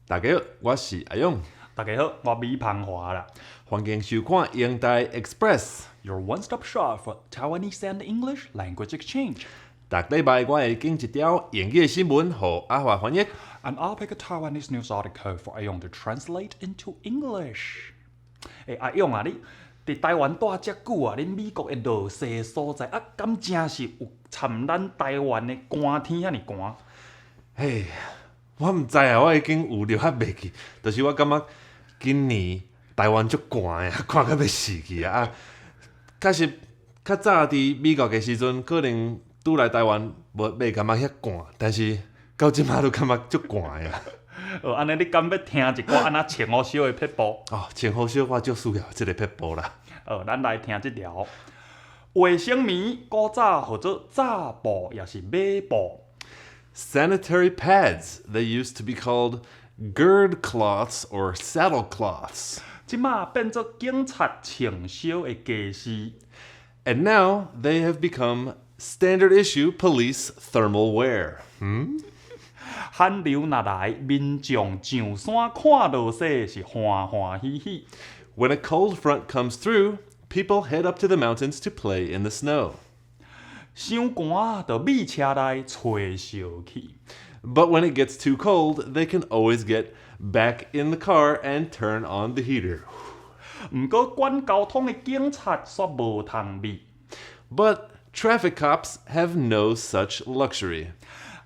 大家好，我是阿勇。大家好，我米芳華啦。歡迎收看英台 Express。 Your one-stop shop for Taiwanese and English language exchange. 逐禮拜我會揀一條英語的新聞，予阿華翻譯。 And I'll pick a Taiwanese news article for 阿勇 to translate into English. 欸，阿勇啊，你佇台灣蹛遮久啊，恁美國的落雪所在啊，敢真是有參咱台灣的寒天遐爾寒？嘿，我毋知啊，我已經有著較袂記，就是我感覺今年台灣足寒的，寒甲欲死去啊！啊，確實較早佇美國的時陣，可能拄來台灣無袂感覺遐寒，但是到這馬都感覺足寒的啊！哦，按呢你敢欲聽一寡按怎穿雨靴的撇步？哦，穿雨靴我足需要這個撇步啦。哦，咱來聽這條。衛生棉古早號做紮布，抑是馬布。 Sanitary pads, they used to be called gird cloths or saddle cloths. 這馬變做警察穿靴的家私。 And now they have become standard issue police thermal wear. 寒流若來，民眾上山看落雪是歡歡喜喜。 When a cold front comes through, people head up to the mountains to play in the snow. 傷寒就覕車內吹燒去。 But when it gets too cold, they can always get back in the car and turn on the heater. 毋過管交通的警察煞無通覕。 But traffic cops have no such luxury.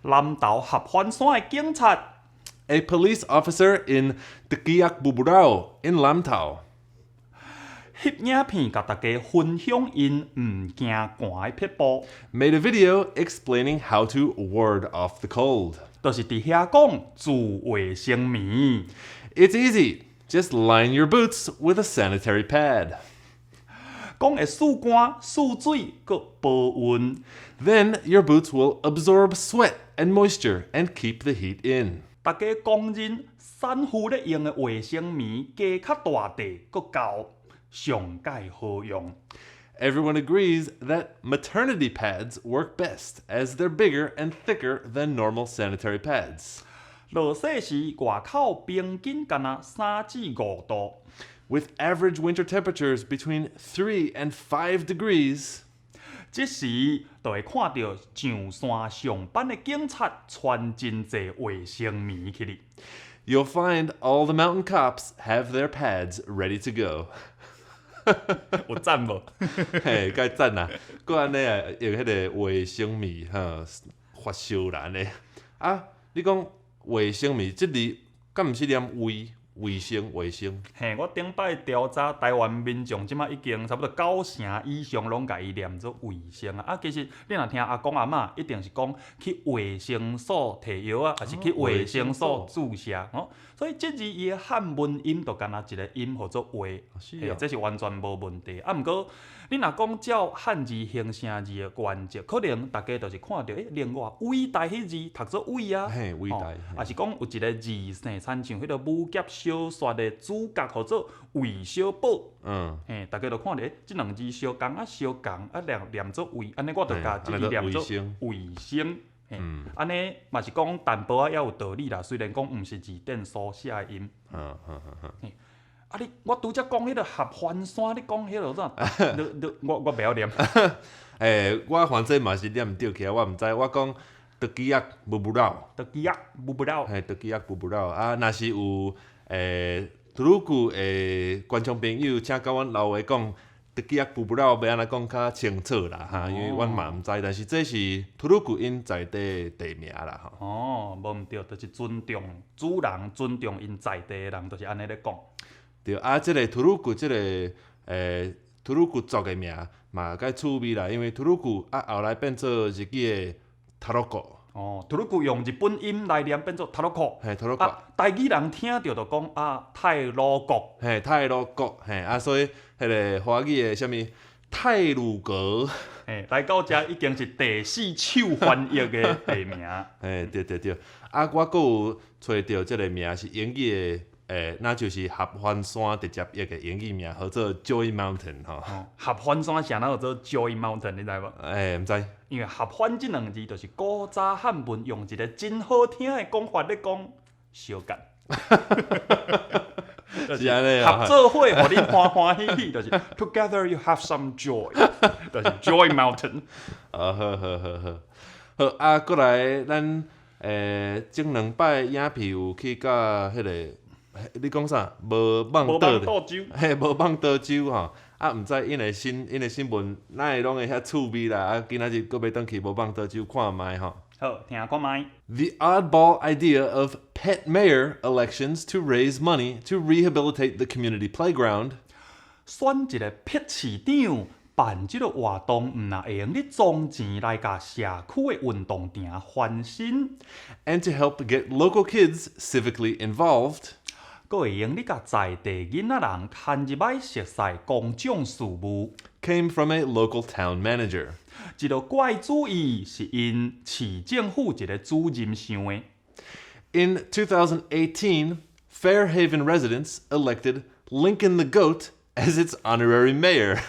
南投合歡山的警察 A police officer in Tekiak Buburao in Lamtao 翕影片共大家分享𪜶毋驚寒的撇步。 made a video explaining how to ward off the cold. 就是佇遐講自衛生棉。 It's easy. Just line your boots with a sanitary pad. 講會蓄汗、蓄水，閣保溫。 Then your boots will absorb sweat and moisture and keep the heat in. 大家公認產婦咧用的衛生棉加較大塊，閣厚，上蓋好用。 Everyone agrees that maternity pads work best, as they're bigger and thicker than normal sanitary pads. 落雪時外口平均干焦3至5度。 With average winter temperatures between 3 and 5 degrees, 這時就會看著上山上班的警察穿真濟衛生棉去哩。 you'll find all the mountain cops have their pads ready to go. 有讚無？嘿，蓋讚啦！閣按呢啊，用彼個衛生棉哈發燒啦按呢。啊，你講衛生棉，這字敢毋是念衛衛生衛生？嘿，我頂擺調查台灣民眾，這馬已經差不多九成以上攏共伊念做衛生啊。啊，其實你若聽阿公阿嬤，一定是講去衛生所提藥啊，抑是去衛生所注射哦。所以這字伊的漢文音就干焦一個音號做衛，是哦。這是完全無問題。啊，毋過你若講照漢字形聲字的原則，可能大家就是看著另外偉大彼字讀做偉啊，嘿，偉大。抑是講有一個字姓，親像彼個武俠小說的主角號做韋小寶。嘿，大家就看著，這兩字相仝啊相仝啊，念念做衛，按呢我就共這字念做衛生。嘿，按呢嘛是講淡薄仔也有道理啦，雖然講毋是字典所寫的音。啊你，我拄才講彼個合歡山，你講彼個啥？你你我我袂曉念。欸，我反正嘛是念毋著去啊，我毋知。我講德基亞布布老。德基亞布布老。嘿，德基亞布布老啊，若是有圖魯古的觀眾朋友，請共阮留話講，德基亞布布老欲按怎講較清楚啦哈，因為阮嘛毋知，但是這是圖魯古𪜶在地的地名啦吼。哦，無毋對，就是尊重主人，尊重𪜶在地的人，就是按呢咧講。對啊，這個圖魯古這個圖魯古族的名嘛較趣味啦，因為圖魯古啊後來變做日語的タロコ。哦，タロコ用日本音來念變做タロコ。嘿，タロコ。啊，台語人聽著就講啊，太魯閣。嘿，太魯閣，嘿啊，所以彼個華語的啥物太魯閣。嘿，來到遮已經是第四手翻譯的地名。嘿，對對對，啊，我閣有揣著這個名是英語的。那就是合歡山直接譯的英語名，號做 Joy Mountain 吼。哦，合歡山啥人號做 Joy Mountain，你知無？欸，毋知。因為合歡這兩字就是古早漢文用一個真好聽的講法咧講，相共。是按呢啊。合做伙，予恁歡歡喜喜，就是 Together you have some joy，就是 Joy Mountain。啊，好好好好，好啊，過來咱前兩擺影片有去甲彼個，你講啥？無網無島網島州，嘿，無網島州吼，啊，毋知𪜶的新聞哪會攏會遐趣味啦？啊，今仔日閣欲轉去無網島州看覓吼。好，聽看覓。 The oddball idea of pet mayor elections to raise money to rehabilitate the community playground 選一個癖市長辦這个活動，毋若會用咧募錢來共社區的運動場翻新， and to help get local kids civically involved 閣會用咧共在地囡仔人牽入來熟似公眾事務。 came from a local town manager. 這个怪主意是𪜶市政府一个主任想的。 In 2018, Fairhaven residents elected Lincoln the Goat as its honorary mayor.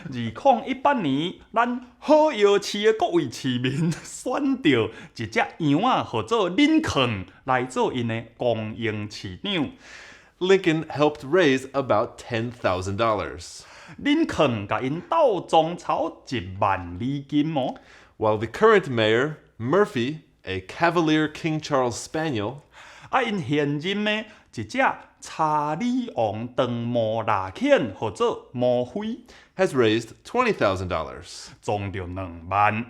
2018年，咱好藥市的各位市民選著一隻羊仔，號做林肯來做𪜶的光榮市長。 Lincoln helped raise about $10,000. 林肯共𪜶鬥眾籌1萬美金哦。 While the current mayor, Murphy, a Cavalier King Charles Spaniel, 啊，𪜶現任的一隻查理王長毛獵犬，號做摩菲， has raised $20,000. 募著2萬。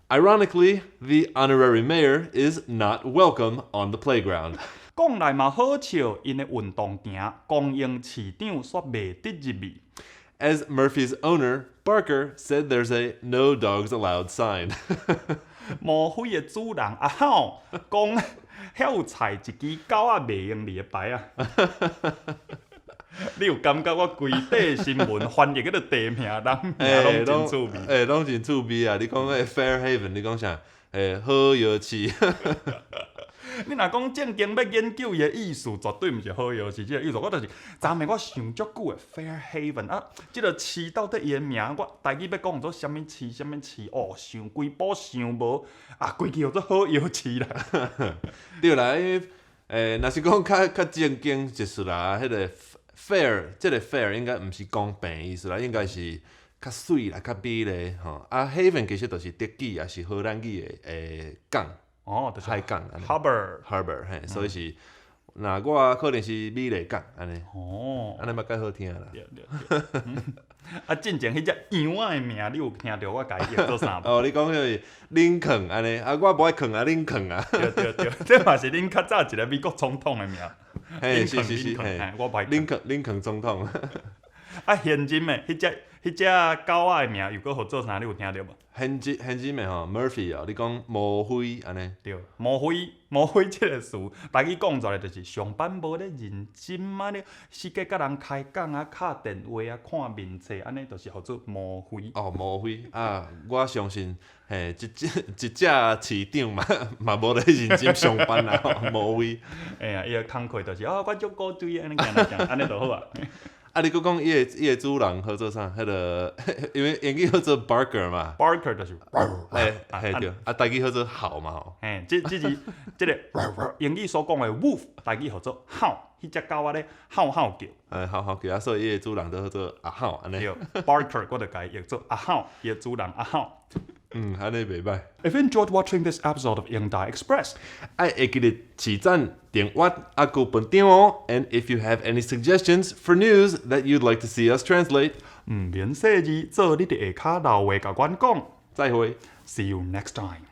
Ironically, the honorary mayor is not welcome on the playground. 講來嘛好笑，𪜶的運動場光榮市長煞袂得入去。 As Murphy's owner, Barker, said there's a "no dogs allowed" sign. 摩菲的主人阿孝講，遐有插一支狗仔袂用入的牌仔。你有感覺我規塊新聞翻譯彼个地名、人名攏真趣味？欸，攏真趣味啊！你講彼个 Fairhaven，你講啥？欸，好藥市。你若講正經欲研究伊的意思，絕對毋是好藥市這个意思。我就是昨暝我想足久的 Fairhaven 啊，這个市到底伊的名，我台語欲講做啥物市，啥物市？哦，想規晡想無，啊，規氣號做好藥市啦。對啦，因為若是講較較正經就是啦，彼个 fair，這个 fair 應該毋是公平的意思啦，應該是較媠啦、較美麗吼。啊，haven 其實就是德語，也是荷蘭語的港。哦，就是海港按呢。 Harbor。 harbor 嘿，所以是，若我可能是美麗港按呢。哦。按呢嘛較好聽啦。對對對。啊，進前彼隻羊仔的名，你有聽著我共伊譯做啥無？哦，你講彼個林肯按呢，啊，我無愛睏啊，林肯啊。對對對，這嘛是恁較早一个美國總統的名。嘿，林肯。是是是，林肯，嘿，我無愛林肯林肯總統。啊，現任的彼隻狗仔的名又閣號做啥？你有聽著無？現任的吼，Murphy 哦，你講摩菲按呢？對，摩菲摩菲這个詞，台語講出來就是上班無咧認真啊咧，四界佮人開講啊、敲電話啊、看面冊，按呢就是號做摩菲。哦，摩菲啊，我相信嘿，一隻一隻市長嘛嘛無咧認真上班啦，摩菲。哎呀，伊的工課就是哦，我足古錐按呢行來行，按呢就好啊。啊，你閣講伊的主人號做啥？彼个因為英語號做 Barker 嘛。 Barker 就是。嘿，嘿對，啊，台語號做嚎嘛吼。嘿，這這是這个英語所講的 wolf，台語號做吼，彼隻狗仔咧吼吼叫。哎，吼吼叫啊，所以伊的主人就號做阿吼按呢。對，Barker 我就共伊譯做阿吼，伊的主人阿吼。嗯，按呢袂䆀。 If you enjoyed watching this episode of 英台 Express，愛會記得起讚、訂閱、啊，閣分享哦。And if you have any suggestions for news that you'd like to see us translate，毋免細膩，做你佇下跤留話共阮講。再會。 See you next time.